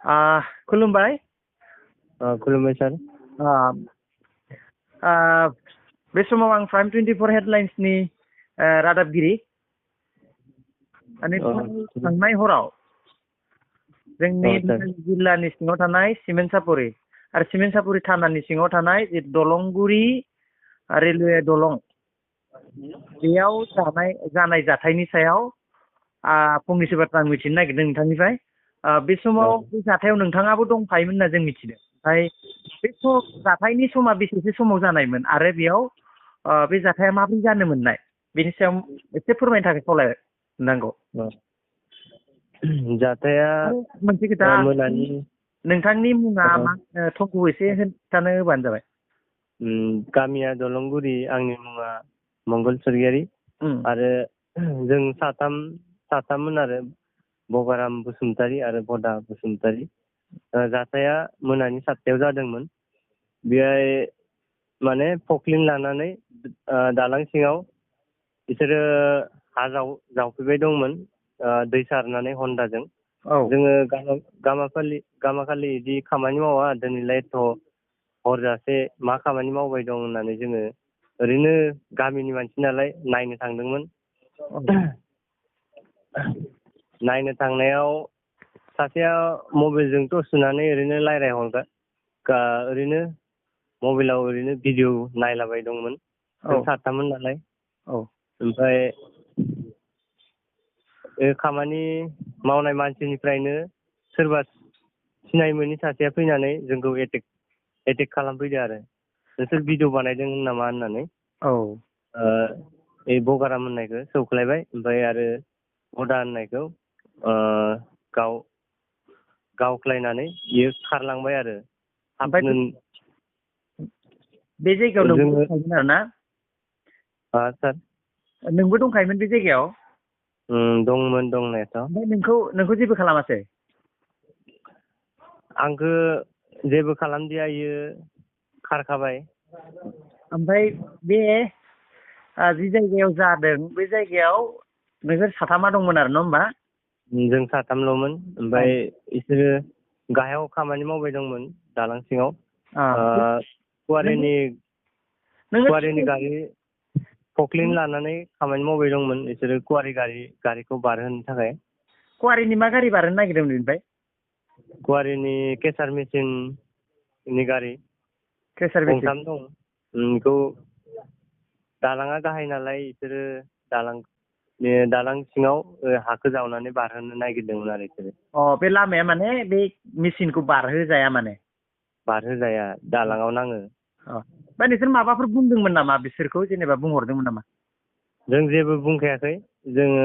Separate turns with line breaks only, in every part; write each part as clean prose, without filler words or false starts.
खुलुमबाय।
खुलुमबाय सार।
बे समाव आं प्राइम 24 हेडलाइन्सनि रादाबगिरि। थांनाय हराव जोंनि जिल्लानि सिङाव थानाय सिमेन्ट-सापरि आरो सिमेन्ट-सापरि थानानि सिङाव थानाय जे दलंगुरि रेलवे दलं बेयाव जानाय जाथायनि सायाव फंनैसो बाथ्रा आं मिथिनो नागिरदों नोंथांनिफ्राय। बे समाव बे जाथायाव नोंथाङाबो दंफायोमोन होनना जों मिथिदों। ओमफ्राय बे जाथायनि समा बेसेसो समाव जानायमोन आरो बेयाव बे जाथाया माबोरै जानो मोननाय बेनि सायाव एसे फोरमायनो थाखाय खावलाय नांगौ।
जाथाया
मोनसे खोथा, नोंथांनि मुङा मा थंखौ एसे खोन्थानो होबानो जाबाय।
गामिया दलंगुरि, आंनि मुङा मंगल सरगियारि आरो जों साथाममोन आरो बगाराम बसुमतारी आरो बदा बसुमतारी। जाथाया मोनानि 7थायाव जादोंमोन। बेहाय माने पक्लिन लानानै दालां सिङाव बिसोरो हा जावफैबाय दंमोन दै सारनानै हन्दाजों। जोङो गामाखालि बिदि खामानि मावा, दिनैलाय हरजासे मा खामानि मावबाय दं होननानै जोङो ओरैनो गामिनि मानसि नालाय नायनो थांदोंमोन। नायनो थांनायाव सासेया मबाइलजों टर्च सुनानै ओरैनो रायज्लायहरबाय, ओरैनो मबाइलाव ओरैनो भिडिअ नायलाबाय दंमोन। जों साथाममोन नालाय। ओमफ्राय खामानि मावनाय मानसिनिफ्रायनो सोरबा सिनाय मोनि सासेया फैनानै जोंखौ एटेक खालामफैदो आरो नोंसोर भिडिअ बानायदों नामा होननानै। बगाराम होननायखौ सौख्लायबाय, ओमफ्राय आरो बदा होननायखौ गावख्लायनानै बियो खारलांबाय आरो।
बे जायगायाव नोंबो दंखायोमोन आरो ना?
सार
नोंबो दंखायोमोन बे जायगायाव?
दंमोन दंनायाथ'।
ओमफ्राय नोंखौ जेबो खालामासै?
आंखौ जेबो खालामदिया, इयो खारखाबाय।
ओमफ्राय बे जि जायगायाव जादों बे जायगायाव नोंसोर साथामा दंमोन आरो, नङा होमबा?
जों साथामल'मोन। ओमफ्राय बिसोरो गाहायाव खामानि मावबाय दंमोन दालां सिङाव। कुवारिनि गारि पक्लिन लानानै खामानि मावबाय दंमोन बिसोरो, कुवारि गारिखौ बारहोनो थाखाय।
कुवारिनि मा गारि बारहोनो नागिरदोंमोन बेनिफ्राय?
कुवारिनि केसार मेचिननि गारि गंथाम दं। बेखौ दालाङा गाहाय नालाय बिसोरो दालां सिङाव हाखौ जावनानै बारहोनो नागिरदोंमोन आरो बिसोरो।
बे लामाया माने बे मेचिनखौ बारहोजाया माने?
बारहोजाया, दालाङाव नाङो।
ओमफ्राय नोंसोर माबाफोर बुंदोंमोन नामा बिसोरखौ, जेनेबा बुंहरदोंमोन नामा?
जों जेबो बुंखायाखै। जोङो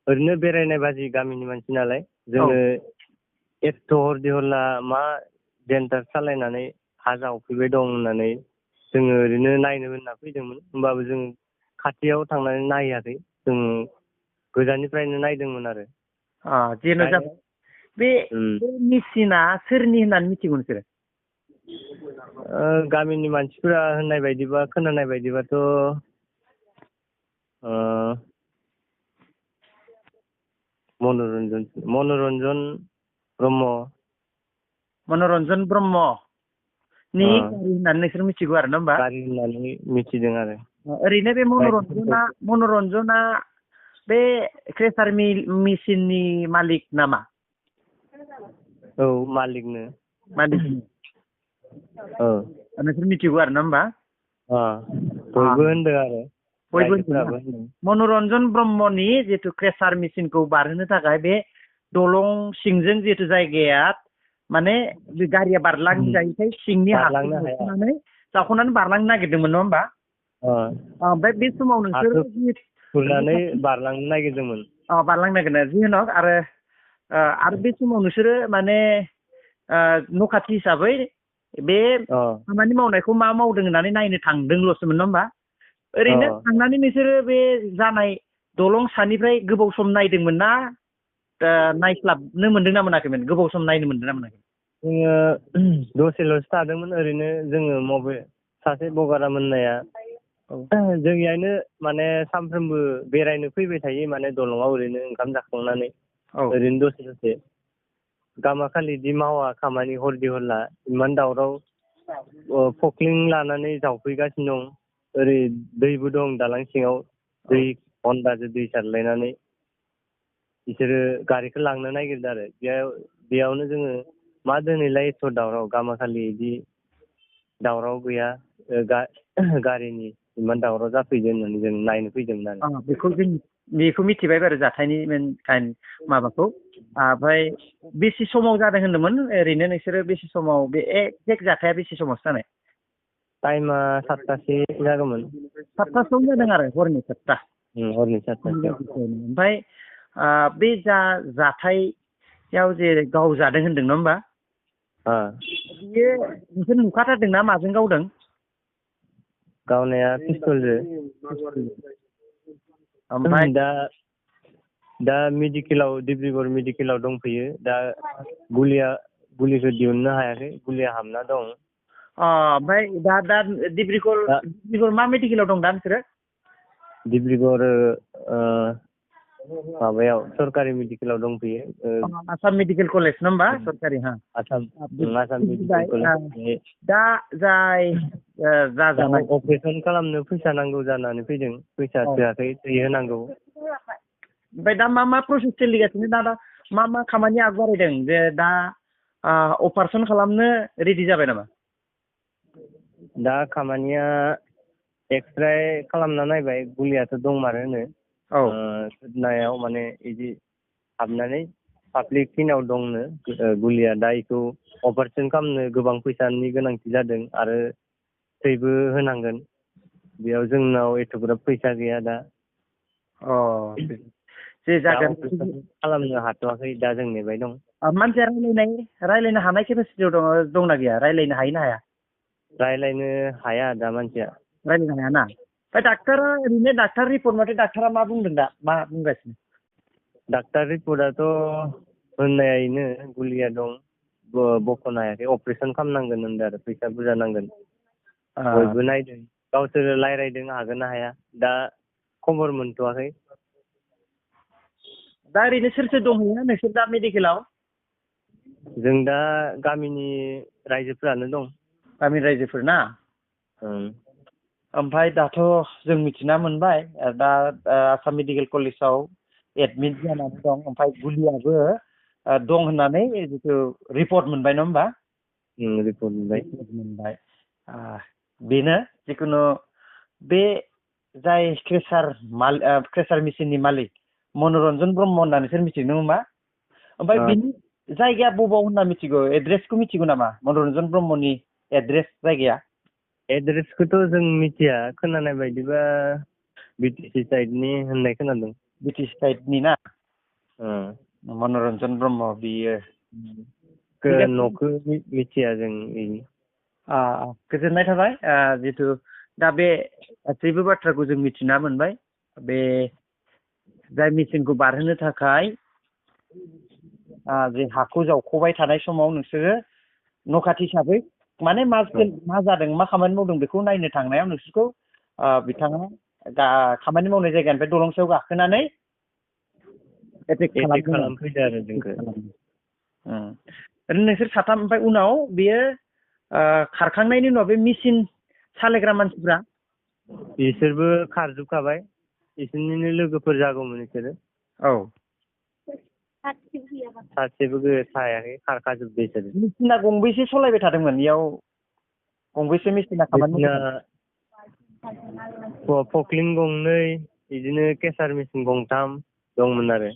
ओरैनो बेरायनाय बाजि गामिनि मानसि नालाय, जोङो एथ' हरदि हरला मा जेन्टार सालायनानै हा जावफैबाय दं होननानै जोङो ओरैनो नायनो होनना फैदोंमोन। होमबाबो जों खाथियाव थांनानै नायाखै, जों गोजाननिफ्रायनो नायदोंमोन आरो।
बे मेचिना सोरनि होननानै मिथिगौ नोंसोरो?
गामिनि मानसिफोरा होननाय बायदिबा, खोनानाय बायदिबाथ' मनरन्जन ब्रह्म।
मनरन्जन ब्रह्मनि गारि होननानै नोंसोर मिथिगौ आरो, नङा होमबा?
गारि होननानै मिथिदों आरो।
ओरैनो बे मनरन्जना बे क्रेसार मेचिननि मालिक नामा?
औ, मालिकनो।
नोंसोर मिथिगौ आरो, नङा होमबा?
बयबो होनदों आरो।
मनरन्जन ब्रह्मनि जितु क्रेसार मेचिनखौ बारहोनो थाखाय बे दलं सिंजों जितु जायगाया माने गारिया बारलांजायैखाय सिंनि हाखौ जावख'नानै बारलांनो नागिरदोंमोन, नङा होमबा? ओमफ्राय बे समाव नोंसोर
खुरनानै बारलांनो नागिरदोंमोन।
बारलांनो नागिरदों जि होनक आरो बे समाव नोंसोरो माने न' खाथि हिसाबै बे खामानि मावनायखौ मा मावदों होननानै नायनो थांदोंल'सोमोन, नङा होमबा? ओरैनो थांनानै नोंसोरो बे जानाय दलं सानिफ्राय गोबाव सम नायदोंमोन ना नायस्लाबनो मोनदों ना मोनाखैमोन? गोबाव सम नायनो मोनदों ना मोनाखै?
जोङो दसेल'सो थादोंमोन। ओरैनो जोङो सासे बगाराम होननाया जोंनियानो माने सानफ्रोमबो बेरायनो फैबाय थायो, माने दलङाव ओरैनो ओंखाम जाखांनानै ओरैनो दसे गामाखालिदि मावा खामानि हरदि हरला इमान दावराव फक्लिं लानानै जावफैगासिनो दं ओरै दैबो दं दालां सिङाव दै हन्दाजों दै सारलायनानै बिसोरो गारिखौ लांनो नागिरदों आरो बेयावनो जोङो मा दोनैलाय एथ' दावराव गामाखालि बिदि दावराव गैया गारिनि इमान दावराव जाफैदों होननानै जों नायनो फैदोंमोन आरो
बेखौ मिथिबाय आरो जाथायनि माबाखौ ओमफ्राय बेसे समाव जादों होनदोंमोन ओरैनो नोंसोरो बेसे समाव बे एक्जेक्ट जाथाया बेसे समावसो जानाय?
टाइमा 7टासो जागौमोन।
7टासोआवनो जादों आरो हरनि 7टा।
हरनि 7टासोआव।
ओमफ्राय बे जाथायाव जे गावजादों होनदों नङा होमबा? बियो नोंसोर नुखाथारदोंना माजों गावदों?
गावनाया पिस्तलजों।
ओमफ्राय
दा मेडिकेलाव डिब्रुगड़ मेडिकेलाव दंफैयो दा गुलिखौ दिहुननो हायाखै गुलिया हाबना दं।
ओमफ्राय दा डिब्रुगड़ मा मेडिकेलाव दं दा नोंसोरो?
डिब्रुगड़ माबायाव सरकारि मेडिकेलाव दंफैयो।
आसाम मेडिकेल कलेज नङा होमबा सरकारि
आसाम मेडिकेल कलेज।
दा जाय जाजानाय
अपारेसन खालामनो फैसा नांगौ जानानै फैदों फैसा थोआखै दै होनांगौ।
ओमफ्राय दा मा प्रसेस सोलिगासिनो दा मा खामानि आग बारायदों जे दा अपारेसन खालामनो रेडि जाबाय नामा?
दा खामानिया एक्सरे खालामना नायबाय गुलियाथ' दंमारो नायाव माने बिदि हाबनानै पाब्लिक खिनियाव दंनो गुलिया दा बेखौ अपारेसन खालामनो गोबां फैसानि गोनांथि जादों आरो थैबो होनांगोन बेयाव जोंनाव एथ'ग्राब फैसा गैया दा।
जे जागोन
खालामनो हाथ'वाखै दा जों नेबाय दं।
मानसिया रायलायनो हानाय केपासिटियाव दंना गैया? रायलायनो हायो ना हाया?
रायलायनो हाया दा मानसिया।
रायलायनो हायाना? ओमफ्राय डाक्टारा ओरैनो डाक्टार रिपर्ट मथे डाक्टारा मा बुंदों दा? मा बुंगासिनो?
डाक्टार रिपर्टआथ' होननायनो गुलिया दं बख'नो हायाखै अपारेसन खालामनांगोन होनदों आरो फैसा बुरजा नांगोन। बयबो नायदों गावसोरो रायलायदों हागोन ना हाया दा खबर मोनथ'वाखै।
दा ओरैनो सोर दंहैयो नोंसोर दा मेडिकेलाव?
जों दा गामिनि रायजोफोरानो दं।
गामिनि रायजोफोर ना? ओमफ्राय दाथ' जों मिथिना मोनबाय दा आसाम मेडिकेल कलेजाव एडमिट जानानै दं ओमफ्राय गुलियाबो दं होननानै जिथु रिपर्ट मोनबाय नङा होमबा?
रिपर्ट
मोनबाय। बेनो जिखुनु बे जाय क्रेसार मेसिननि मालिक मनरन्जन ब्रह्म होनना नोंसोर मिथिगौ नङा होमबा? ओमफ्राय बिनि जायगाया बबाव होनना मिथिगौ? एड्रेसखौ मिथिगौ नामा मनरन्जन ब्रह्मनि एड्रेस जायगाया?
एड्रेसखौथ' जों मिथिया खोनानाय बायदिबा बिटिसि साइडनि होननाय खोनादों।
बिटिसि साइडनि ना? मनरन्जन ब्रह्म बियो
न'खौ मिथिया जों।
गोजोननाय थाबाय जितु दा बे गासैबो बाथ्राखौ जों मिथिना मोनबाय। बे जाय मेचिनखौ बारहोनो थाखाय जे हाखौ जावख'बाय थानाय समाव नोंसोरो न' खाथि हिसाबै माने मा जादों मा खामानि मावदों बेखौ नायनो थांनायाव नोंसोरखौ बिथाङा खामानि मावनाय जायगानिफ्राय दलं सायाव गाखोनानै एटेक
खालामफैदो आरो जोंखौ।
ओरैनो नोंसोर साथाम ओमफ्राय उनाव बेयो खारखांनायनि उनाव बे मेचिन सालायग्रा मानसिफ्रा?
बिसोरबो खारजोबखाबाय बिसोरनिनो लोगोफोर जागौमोन बिसोरो। सासेबो थायाखै खारखाजोब्बाय बिसोरो।
मेचिना गंबेसे सालायबाय थादोंमोन बेयाव? गंबेसे मेचिना खामानि
मावदोंमोन? फक्लिं गंनै बिदिनो केसार मेचिन गंथाम दंमोन आरो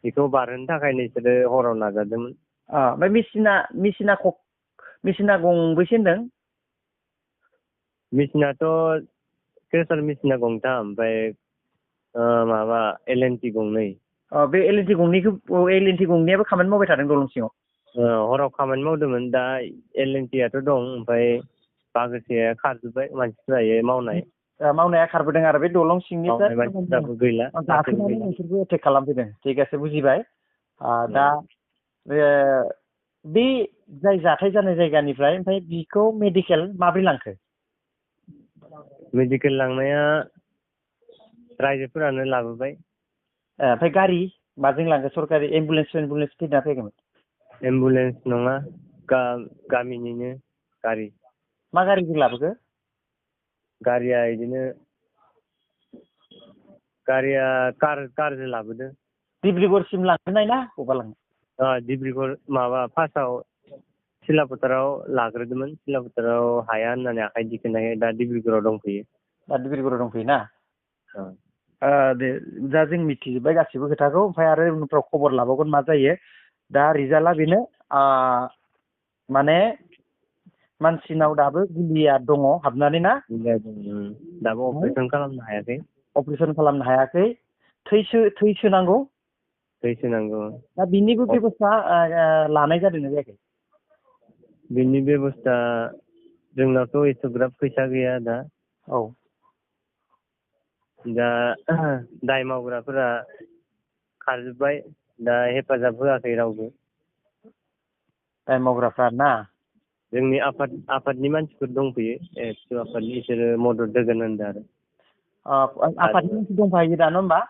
बेखौ बारहोनो थाखायनो बिसोरो हराव नाजादोंमोन।
ओमफ्राय मेचिना गंबेसे होनदों?
मेचिनाथ' केसार मेचिना गंथाम ओमफ्राय माबा एलएनटि गंनै।
बे एलएनटि गंनैयाबो खामानि मावबाय थादों दलं सिङाव?
हराव खामानि मावदोंमोन दा एलएनटियाथ' दं ओमफ्राय बागोसेया खारजोब्बाय मानसिफ्रा
मावनाया खारबोदों आरो बे दलं सिंनिफ्राय
मानसिफ्राबो गैला
गाखोनानै नोंसोरखौ एटेक खालामफैदों। थिगासे बुजिबाय। दा बे जाय जाथाय जानाय जायगानिफ्राय ओमफ्राय बिखौ मेडिकेल माब्रै लांखो?
मेडिकेल लांनाया रायजोफोरानो लाबोबाय।
ओमफ्राय गारि माजों लांखो? सरकारि एम्बुलेन्स फैदोंना फैयाखैमोन?
एम्बुलेन्स नङा, गामिनिनो गारि।
मा गारिजों लाबोखो?
गारिया बिदिनो कारजों लाबोदों।
डिब्रुगड़सिम लांनाय ना बबेबा लाङो?
डिब्रुगड़ माबा फार्स्टआव सिलाफोथाराव लाग्रोदोंमोन। सिलाफोथाराव हाया होननानै आखाइ दिखोनाय दा डिब्रुगड़ाव दंफैयो।
दा डिब्रुगड़ाव दंफैयो ना?
औ।
दे दा जों मिथिजोब्बाय गासिबो खोथाखौ, ओमफ्राय आरो उनफ्राव खबर लाबावगोन मा जायो। दा रिजाल्टआ बेनो माने मानसिनाव दाबो गुलिया दङ हाबनानै ना?
दाबो अपारेसन खालामनो हायाखै।
अपारेसन खालामनो हायाखै। थै सोनांगौ।
थै सोनांगौ।
दा बिनिबो बेब'स्था लानाय जादोंना जायाखै?
बिनि बेब'स्था जोंनावथ' एथ'ग्राब फैसा गैया दा।
औ।
दा दाय मावग्राफोरा खारजोब्बाय, दा हेफाजाब होआखै रावबो।
दाय मावग्राफ्रा ना?
जोंनि आफादनि मानसिफोर दंफैयो, एबसु आफादनि, बिसोरो मदद होगोन होनदों आरो।
आफादनि मानसि दंफायो दा, नङा होमबा?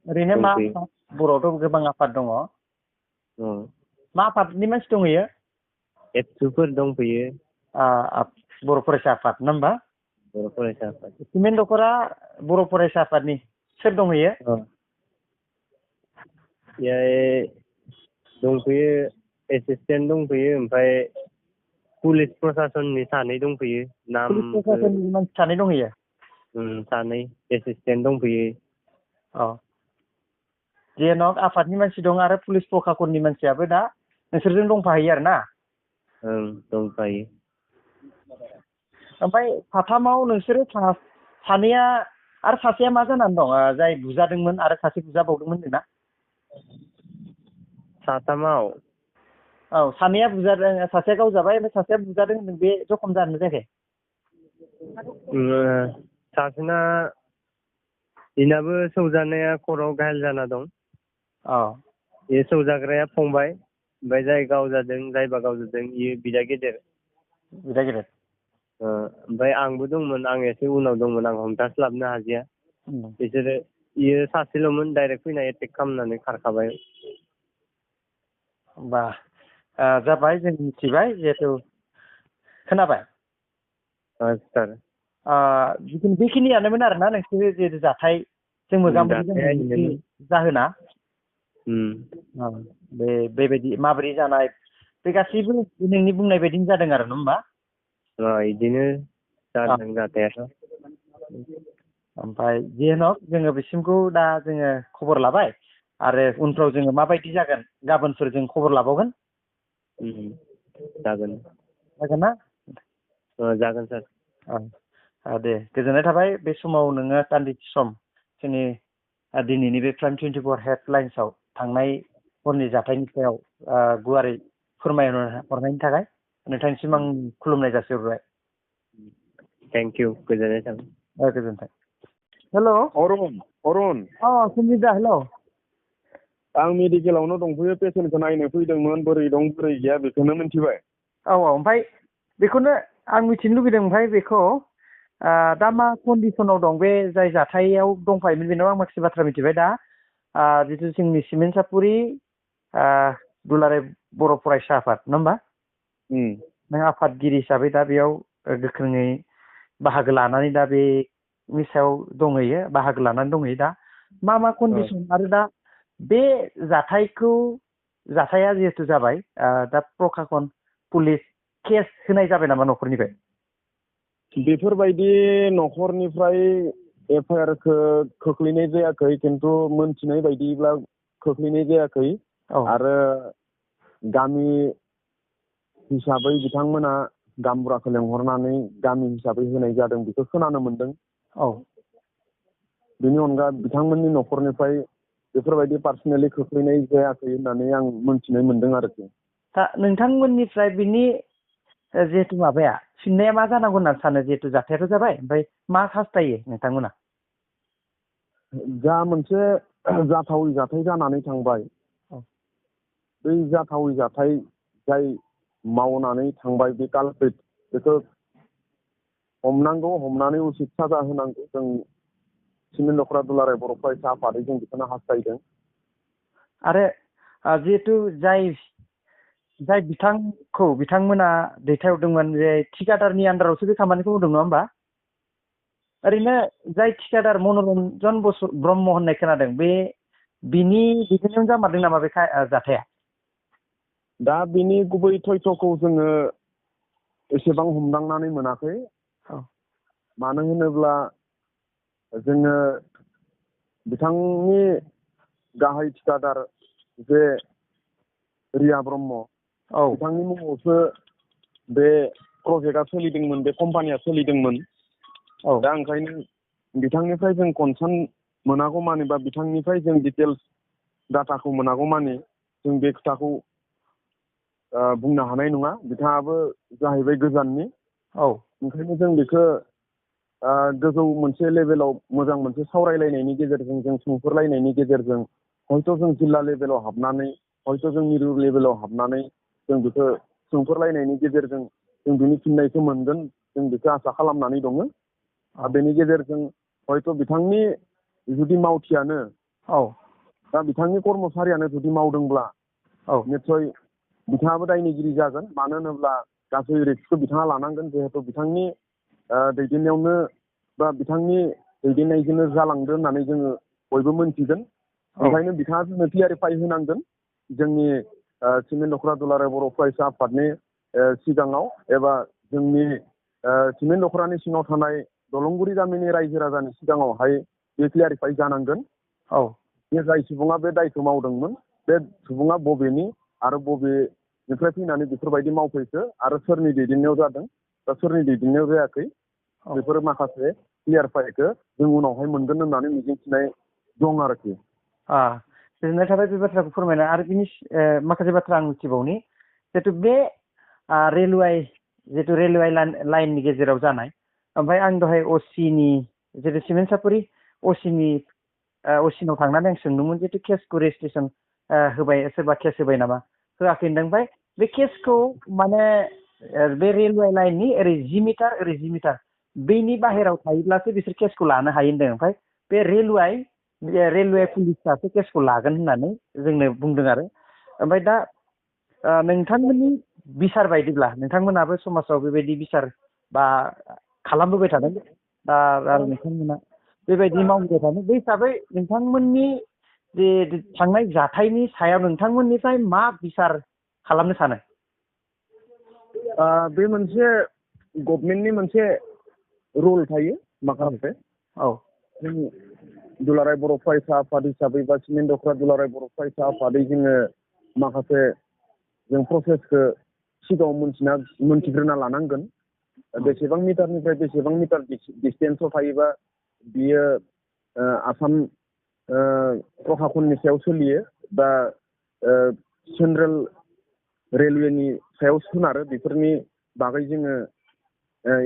ओरैनो मा
दंफैयो।
आफाद? बर'आवथ' गोबां आफाद दङ। मा आफादनि मानसि दंहैयो?
एबसुफोर दंफैयो।
बर' फरायसा आफाद, नङा होमबा?
बर' फरायसा आफाद।
सिमेन्ट दख'रा बर' फरायसा आफादनि सोर दंहैयो?
बेहाय दंफैयो, एसिसटेन्ट दंफैयो, ओमफ्राय पुलिस प्रसासननि सानै दंफैयो।
पुलिस प्रसासननि मानसि सानै दंहैयो?
सानै एसिसटेन्ट दंफैयो।
औ। जेन'क आफादनि मानसि दं आरो पुलिस प्रसासननि मानसियाबो दा नोंसोरजों दंफाहैयो आरो ना?
दंफायो।
ओमफ्राय साथामाव नोंसोरो सानैया आरो सासेया मा जानानै दं? जाय बुजादोंमोन आरो सासे बुजाबावदोंमोन होनदोंना?
साथामाव?
औ, सानैया बुजादों, सासेया गावजाबाय, ओमफ्राय सासेया बुजादों होनदों, बे जखम जादोंना जायाखै?
सासेना बेनाबो सौजानाया खर'आव गाहेल जाना दं।
औ।
बे सौजाग्राया फंबाय, ओमफ्राय जाय जायबा गावजादों बेयो बिदा गेदेर।
बिदा गेदेर।
ओमफ्राय आंबो दंमोन, आं एसे उनाव दंमोन, आं हमथास्लाबनो हादिया। बिसोरो बियो सासेल'मोन, डाइरेक्ट फैना एटेक खालामनानै खारखाबाय।
होमबा जाबाय, जों मिथिबाय जिहेथु। खोनाबाय?
सार।
बेखिनियानोमोन आरोना नोंसोर जिहेतु जाथाय जों मोगा मोगि जानायनि जाहोना? बेबायदि माबोरै जानाय, बे गासैबो नोंनि बुंनाय बायदिनो जादों आरो, नङा होमबा?
बिदिनो जादों जाथायाथ'।
ओमफ्राय जेन'क जोङो बिसिमखौ दा जोङो खबर लाबाय, आरो उनफ्राव जोङो माबायदि जागोन गाबोनफोर जों खबर लाबावगोन।
जागोन।
जागोन ना?
जागोन सार।
दे, गोजोननाय थाबाय बे समाव नोङो दान्दिसे सम जोंनि दिनैनि बे प्राइम 24 हेडलाइन्सआव थांनाय हरनि जाथायनि सायाव गुवारै फोरमायहरनायनि थाखाय नोंथांनिसिम आं खुलुमनाय जासिहरबाय।
थेंक इउ, गोजोननाय थाबाय।
गोजोन्थों। हेल'।
अरुन।
सुनिता, हेल'।
आं मेडिकेलावनो दंफैयो, पेसेन्टखौ नायनो फैदोंमोन, बोरै दं बोरै गैया बेखौनो मिन्थिबाय।
ओमफ्राय बेखौनो आं मिथिनो लुबैदों, ओमफ्राय बेखौ दा मा कन्डिसनाव दं? बे जाय जाथायाव दंफायोमोन बेनाव आं माखासे बाथ्रा मिथिबाय। दा जितु जोंनि सिमेन्ट सापरि दुलाराय बर' फरायसा आफाद, नङा होमबा? नों आफादगिरि हिसाबै दा बेयाव गोख्रोङै बाहागो लानानै दा बेनि सायाव दंहैयो, बाहागो लानानै दंहैयो। दा मा कन्डिसन, आरो दा बे जाथाया जिहेतु जाबाय, दा प्रखाखन पुलिस केस होनाय जाबाय नामा न'खरनिफ्राय?
बेफोरबायदि न'खरनिफ्राय एफआइआरखौ खोख्लैनाय जायाखै, खिन्थु मोनथिनाय बायदिब्ला खोख्लैनाय जायाखै। आरो गामि हिसाबै बिथांमोना गामबुराखौ लेंहरनानै गामि हिसाबै होनाय जादों, बेखौ खोनानो मोनदों। बेनि अनगा बिथांमोननि न'खरनिफ्राय बेफोरबायदि पार्सनेलि खोख्लैनाय जायाखै होननानै आं मोनथिनो मोनदों आरोखि।
दा नोंथांमोननिफ्राय बिनि जिहेतु माबाया फिननाया मा जानांगौ होननानै सानो? जिहेतु जाथायाथ' जाबाय, ओमफ्राय मा हास्थायो नोंथांमोना?
जा मोनसे जाथावै जाथाय जानानै थांबाय, बै जाथावै जाथाय जाय मावनानै थांबाय, बे कालप्रिट, बेखौ हमनांगौ, हमनानै उचित साजा होनांगौ। जों सिमेन्ट दख'रा दुलाराय बर' फरायसा आफादै जों बेखौनो हास्थायदों।
आरो जिहेतु जाय बिथांमोना दैथायहरदोंमोन जे थिकादारनि आन्दारावसो बे खामानिखौ मावदों नङा होमबा? ओरैनो जाय थिकादार मनरन्जन ब्रह्म होननाय खोनादों बिनि दैथायनायावनो जामारदों नामा बे जाथाया?
दा बिनि गुबै तथ्यखौ जोङो एसेबां हमदांनानै मोनाखै। मानो होनोब्ला जोङो बिथांनि गाहाय थिकादार जे रिया ब्रह्म बिथांनि मुङावसो बे प्रजेक्टआ सोलिदोंमोन, बे कम्पानिया सोलिदोंमोन। दा ओंखायनो बिथांनिफ्राय जों कनसार्न मोनागौ मानि बा बिथांनिफ्राय जों डिटेल्स डाटाखौ मोनागौ मानि जों बे खोथाखौ बुंनो हानाय नङा। बिथाङाबो जाहैबाय गोजाननि। ओंखायनो जों बेखौ गोजौ मोनसे लेभेलाव मोजां मोनसे सावरायलायनायनि गेजेरजों, जों सोंफोरलायनायनि गेजेरजों हयथ' जों जिल्ला लेभेलाव हाबनानै, हयथ' जों मिरु लेभेलाव हाबनानै जों बेखौ सोंफोरलायनायनि गेजेरजों जों बिनि फिननायखौ मोनगोन, जों बेखौ आसा खालामनानै दङ। बेनि गेजेरजों हयथ' बिथांनि जुदि मावथियानो, दा बिथांनि कर्मचारियानो जुदि मावदोंब्ला निस्सय बिथाङाबो दायनिगिरि जागोन। मानो होनोब्ला गासै रिस्कखौ बिथाङा लानांगोन, जिहेतु बिथांनि दैदेननायावनो बा बिथांनि दैदेननायजोंनो जालांदों होननानै जोङो बयबो मोनथिगोन। ओंखायनो बिथाङा जोंनो क्लियारिफाइ होनांगोन जोंनि सिमेन्ट दख'रा दुलाराय बर' फरायसा आफादनि सिगाङाव, एबा जोंनि सिमेन्ट दख'रानि सिङाव थानाय दलंगुरि गामिनि रायजो राजानि सिगाङावहाय बे क्लियारिफाइ जानांगोन। बे जाय सुबुङा बे दायखौ मावदोंमोन बे सुबुङा बबेनि आरो बबेनिफ्राय फैनानै बेफोरबायदि मावफैखो आरो सोरनि दैदेननायाव जादों बा सोरनि दैदेननायाव जायाखै, बेफोर माखासे क्लियारिफाइखौ जों उनावहाय मोनगोन होननानै मिजिंथिनाय दं आरोखि।
गोजोननाय थाबाय बे बाथ्राखौ फोरमायना। आरो बिनि माखासे बाथ्रा आं मिथिबावनि, जिहेतु बे रेलवे लाइननि गेजेराव जानाय, ओमफ्राय आं दहाय असिनि जितु सिमेन्ट सापरि असिनाव थांनानै आं सोंदोंमोन जितु केसखौ रेजिस्ट्रेसन होबाय, सोरबा केस होबाय नामा, होआखै होनदों। ओमफ्राय बे केसखौ माने बे रेलवे लाइननि ओरै 10 मिटार ओरै 10 मिटार बैनि बाहेराव थायोब्लासो बिसोर केसखौ लानो हायो होनदों। ओमफ्राय बे रेलवे पुलिसासो केसखौ लागोन होननानै जोंनो बुंदों आरो। ओमफ्राय दा नोंथांमोननि बिसार बायदिब्ला, नोंथांमोनाबो समाजाव बेबायदि बिसार बा खालामबोबाय थादों, दा नोंथांमोना बेबायदि मावबोबाय थादों, बे हिसाबै नोंथांमोननि जे थांनाय जाथायनि सायाव नोंथांमोननिफ्राय मा बिसार खालामनो सानो?
बे मोनसे गभर्नमेन्टनि मोनसे रुल थायो माखासे। जों दुलाराय बर' फरायसा आफाद हिसाबै बा सिमेन्ट दख'रा दुलाराय बर' फरायसा आफादै जोङो माखासे जों प्रसेसखौ सिगाङाव मोनथिग्रोना लानांगोन। बेसेबां मिटारनिफ्राय बेसेबां मिटार डिसटेन्सआव थायोबा बियो आसाम प्रखाखननि सायाव सोलियो बा सेन्ट्रेल रेलवेनि सायाव सोनारो, बेफोरनि बागै जोङो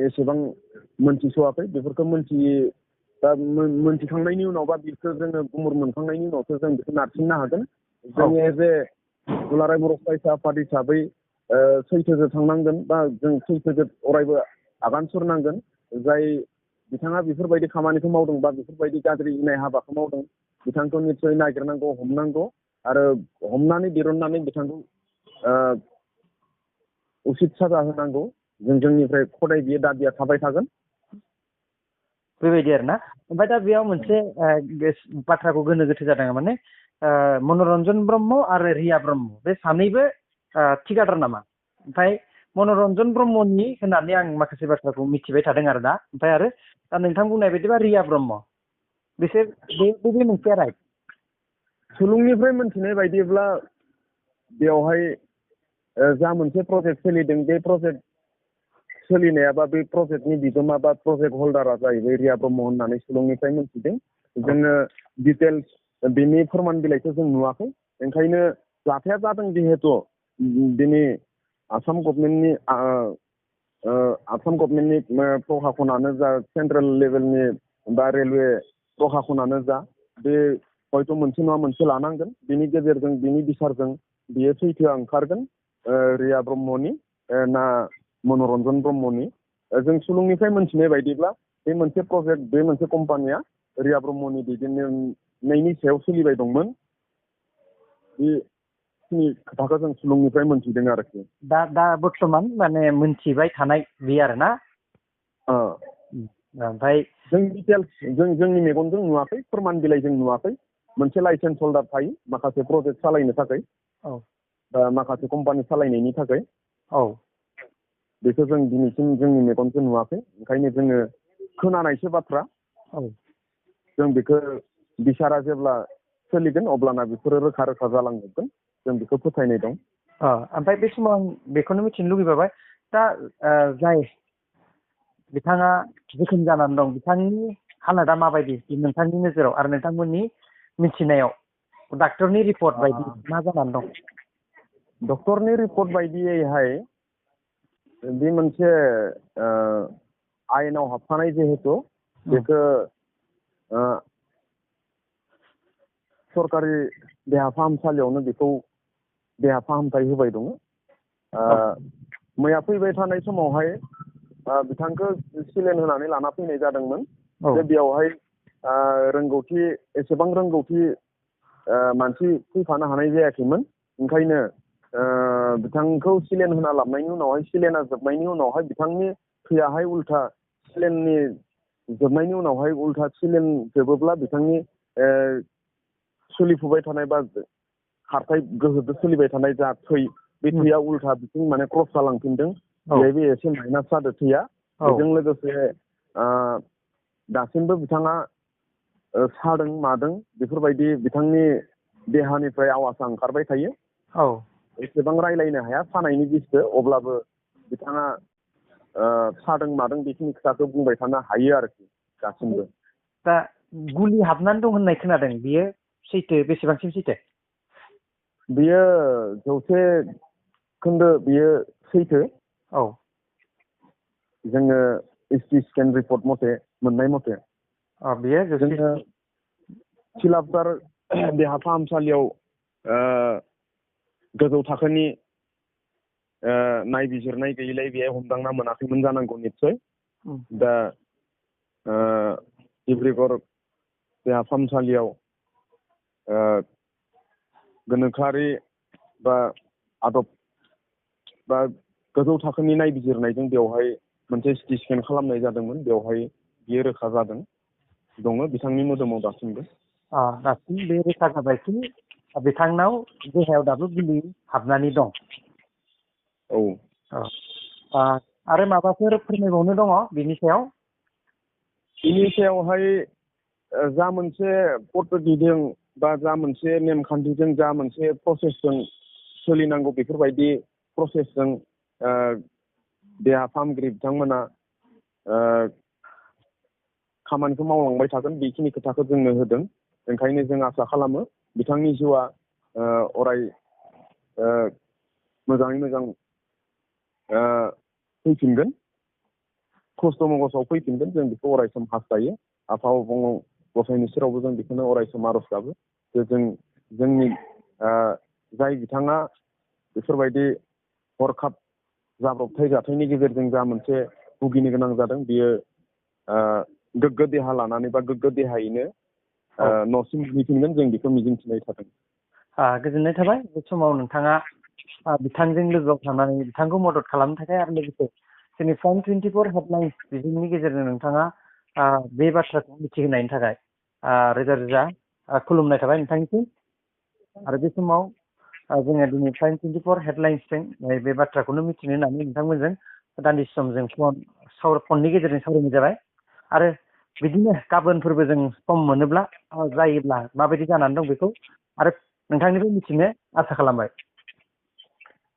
एसेबां मोनथिस'वाखै। बेफोरखौ मोनथिखांनायनि उनाव बा बेखौ जोङो गुमुर मोनखांनायनि उनावसो जों बेखौ नारसिननो हागोन। जों एज ए दुलाराय बर' फरायसा आफाद हिसाबै सैथोजों थांनांगोन, बा जों सैथोजों अरायबो आगान सुरनांगोन। जाय बिथाङा बेफोरबायदि खामानिखौ मावदों बा बेफोरबायदि गाज्रि इनाय हाबाखौ मावदों, बिथांखौ निस्सय नागिरनांगौ, हमनांगौ, आरो हमनानै दिरुननानै बिथांखौ उसित साजा होनांगौ। जोंनिफ्राय खदाय बियो दाबिया थाबाय थागोन
बेबायदि आरोना। ओमफ्राय दा बेयाव मोनसे बाथ्राखौ गोनो गोथो जादों, माने मनरन्जन ब्रह्म आरो रिया ब्रह्म बे सानैबो थिकादार नामा? ओमफ्राय मनरन्जन ब्रह्मनि होननानै आं माखासे बाथ्राखौ मिथिबाय थादों आरो दा। ओमफ्राय आरो दा नोंथां बुंनाय बायदिबा रिया ब्रह्म, बिसोर बे मोनसेया राइट?
सुलुंनिफ्राय मोनथिनाय बायदिब्ला बेवहाय जा मोनसे प्रजेक्ट सोलिदों, बे प्रजेक्ट सोलिनाया बा बे प्रजेक्टनि बिगोमा बा प्रजेक्ट हल्डारा जाहैबाय रिया ब्रह्म होननानै सुलुंनिफ्राय मोनथिदों। जोङो डिटेल्स बेनि फोरमान बिलाइखौ जों नुवाखै। ओंखायनो जाथाया जादों जिहेतु दिनै आसाम गभर्नमेन्टनि प्रखाखनानो जा, सेन्ट्रेल लेभेलनि बा रेलवे प्रखाखनानो जा, बे हयथ' मोनसे नङा मोनसे लानांगोन। बिनि गेजेरजों बिनि बिसारजों बियो सैथोआ ओंखारगोन, रिया ब्रह्मनि ना मनरन्जन ब्रह्मनि। जों सुलुंनिफ्राय मोनथिनाय बायदिब्ला बे मोनसे प्रजेक्ट, बे मोनसे कम्पानिया रिया ब्रह्मनि दैदेननायनि सायाव सोलिबाय दंमोन। बेखिनि खोथाखौ जों सुलुंनिफ्राय मोनथिदों आरोखि।
दा बर्थमान माने मोनथिबाय थानाय बे आरोना। ओमफ्राय
जों डिटेल्स जोंनि मेगनजों नुवाखै, फोरमान बिलाइ जों नुवाखै। मोनसे लाइसेन्स हल्डार थायो माखासे प्रजेक्ट सालायनो थाखाय, बा माखासे कम्पानि सालायनायनि थाखाय। बेखौ जों दिनैसिम जोंनि मेगनजों नुवाखै, ओंखायनो जोङो खोनानायसो बाथ्रा। जों बेखौ बिसारा जेब्ला सोलिगोन अब्लाना बेफोरो रोखा रोखा जालांजोबगोन, जों बेखौ फोथायनाय दं।
ओमफ्राय बे समाव आं बेखौनो मिथिनो लुगैबाय, दा जाय बिथाङा जोखोम जानानै दं बिथांनि हालोदा माबायदि नोंथांनि नोजोराव आरो नोंथांमोननि मिथिनायाव? डाक्टरनि रिपर्ट बायदि मा जानानै दं?
डक्टरनि रिपर्ट बायदियैहाय बे मोनसे आयेनाव हाबफानाय जिहेतु बेखौ सरकारि देहा फाहामसालियावनो बेखौ देहा फाहामथाय होबाय दङ। मैया फैबाय थानाय समावहाय बिथांखौ सिलेन होनानै लाना फैनाय जादोंमोन। जे बेयावहाय रोंगौथि एसेबां रोंगौथि मानसि फैफानो हानाय जायाखैमोन, ओंखायनो बिथांखौ सिलेन होना लाबनायनि उनावहाय सिलेना जोबनायनि उनावहाय बिथांनि थैयाहाय उल्था सिलेननि जोबनायनि उनावहाय उल्था सिलेन जोबोब्ला बिथांनि सोलिफुबाय थानाय बा खारथाय गोहोजों सोलिबाय थानाय जा थै, बे थैया उल्था बिथिं माने क्रस जालांफिनदों। बेहायबो एसे माइनास जादों थैया। बेजों लोगोसे दासिमबो बिथाङा सादों मादों बेफोरबायदि बिथांनि देहानिफ्राय आवाजा ओंखारबाय थायो। एसेबां रायलायनो हाया सानायनि बिसजों, अब्लाबो बिथाङा सादों मादों बेखिनि खोथाखौ बुंबाय थानो हायो आरोखि दासिमबो।
दा गुलि हाबनानै दं होननाय खोनादों, बियो सैथो? बेसेबांसिम सैथो?
बियो 100% बियो सैथो। जोङो ST स्केन रिपर्ट मथे मोननाय मथे
बियो
जोङो सिलापथार देहा फाहामसालियाव गोजौ थाखोनि नायबिजिरनाय गैयैलाय बेहाय हमदांना मोनाखैमोन जानांगौ निस्सय। दा डिब्रुगड़ देहा फाहामसालियाव गोनोखोआरि बा आदब बा गोजौ थाखोनि नायबिजिरनायजों बेवहाय मोनसे सिटि स्केन खालामनाय जादोंमोन, बेवहाय बियो रोखा जादों दङ बिथांनि मोदोमाव दासिमबो।
दासिम बे रोखा जाबायखि बिथांनाव देहायाव दाबो गुलि हाबनानै दं। आरो माबाफोर फोरमायबावनो दङ बिनि सायाव?
बिनि सायावहाय जा मोनसे पद्धतिजों बा जा मोनसे नेमखान्थिजों जा मोनसे प्रसेसजों सोलिनांगौ बेफोरबायदि प्रसेसजों देहा फाहामगिरि बिथांमोना खामानिखौ मावलांबाय थागोन, बेखिनि खोथाखौ जोंनो होदों। ओंखायनो जों आसा खालामो बिथांनि जिउआ अराय मोजाङै मोजां फैफिनगोन, खस्थ' मगसाव फैफिनगोन, जों बेखौ अरायसम हास्थायो। आफा अबंलाव गसाइनि सेरावबो जों बेखौनो अरायसम आर'ज गाबो जे जोंनि जाय बिथाङा बेफोरबायदि हरखाब जाब्रबथाय जाथायनि गेजेरजों जा मोनसे भुगिनो गोनां जादों, बियो गोग्गो देहा लानानै बा गोग्गो देहायैनो न'सिम फैफिनगोन, जों बेखौ मिजिंथिनाय थादों।
गोजोननाय थाबाय बे समाव नोंथाङा बिथांजों लोगोआव थानानै बिथांखौ मदद खालामनो थाखाय आरो लोगोसे जोंनि प्राइम 24 हेडलाइन्स बिजोंनि गेजेरजों नोंथाङा बे बाथ्राखौ मिथिहोनायनि थाखाय रोजा रोजा खुलुमनाय थाबाय नोंथांनिसिम। आरो बे समाव जोङो दिनै प्राइम 24 हेडलाइन्सजों बे बाथ्राखौनो मिथिनो होननानै नोंथांमोनजों दान्दिसे सम जों फननि गेजेरजों सावरायनाय जाबाय। आरो बिदिनो गाबोनफोरबो जों सम मोनोब्ला जायोब्ला माबायदि जानानै दं बेखौ आरो नोंथांनिफ्राय मिथिनो आसा खालामबाय।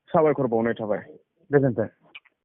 साबायखर बावनाय थाबाय।
गोजोन्थों।